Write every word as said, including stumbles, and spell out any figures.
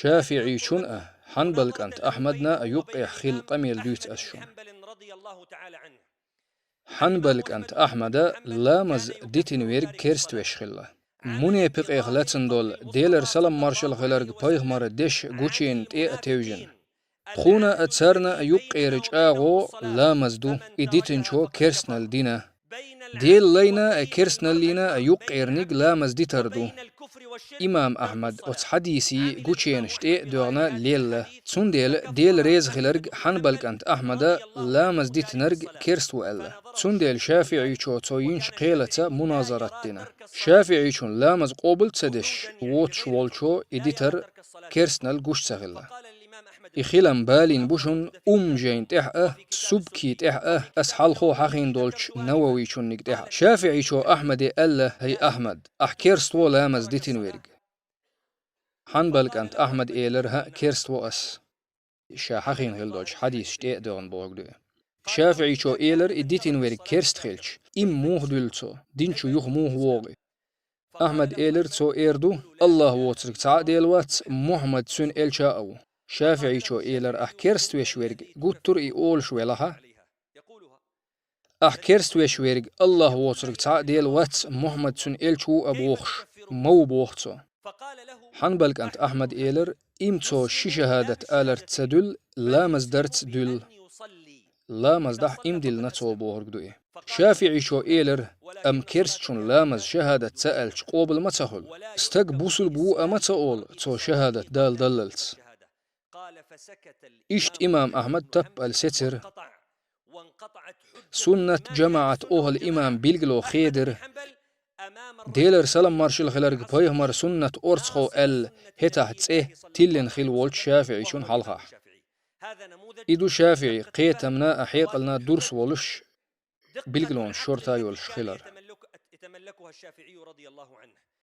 ШафиӀийчун а, Хьанбал кӀант Ахьмадна а юккъехь хилла къамел дуьйцу ас шуна. Хьанбал кӀант Ахьмада ламаз дитина верг керст веш хилла. Мунепикъех лацна долу, Делера салам-маршалла хиларг, пайхамара дешан гученна тӀе а тевжина. Тхуна а, царна а юккъера чӀагӀо ламаз ду, и дитинчо керстнал дина. Дела лайна а, керстналлина а юккъерниг ламаз дитар ду. Имам Ахьмад оцу хьадисийн гученаш тӀе а доьгӀна лелла. Цундела Дела реза хиларг, Хьанбал кӀант Ахьмада ламаз дитинарг керст ву аьлла. Цундела ШафиӀийчо цо йинчу кхелаца муназарат дина. ШафиӀийчун ламаз къобал ца деш воцуш волчо и дитар керстнал гуш ца хилла. И хилам балийна бу шуна Умм жайна тӀехь а, Субки тӀехь а, ас хьалхо хьахийна долчу Нававийчунниг тӀехь а. ШафиӀийчо Ахьмаде аьлла: «ХӀай Ахьмад, ахь керст во ламаз дитина верг». Хьанбал кӀант Ахьмада элира: «ХӀаъ, керст во ас». Ша хьахийна хилла долчу хьадисаш тӀе а доьгӀна бохург ду и. ШафиӀийчо элира: «И дитина верг керст хилча, имма муха дуьллу цо? Динчу юха муха вогӀу и?» Ахьмада элира: «Цо эр ду: „Аллахь воцург цхьа а Дела вац, Мухьаммад цуьнан элча а ву“». ШафиӀийчо элира: «Ахь керст веш верг гуттар а и олуш велахьа? Ахь керст веш верг, „Аллахь воцург цхьа а Дела вац, Мухьаммад цуьнан элча ву а бохуш, ма ву боху цо“». Хьанбал кӀант Ахьмада элира: «Имма цо ши шахӀадат аларца ца дуьллу, ламаз дарца дуьллу. Ламаз дахь имма диллина цо бохург ду и». ШафиӀийчо элира: «Амма керстачун ламаз шахӀадат ца аьлча, къобал ма ца хуьлу. Стаг бусулба ву а ма ца олу, цо шахӀадат Дала даллалц». Иштта имам Ахьмад таппа аьлла сецира. Суннат, жамаӀат охьал имам билгало хедира. Делера салам-маршалла хиларг, пайхамар суннат орцахо аьлла, хӀетахь цӀе тиллина хилла волчу ШафиӀийчун хьалхахь. И ду ШафиӀи кхетамна а, хьекъална дурс волуш, билгалонаш шорта йолуш хилар.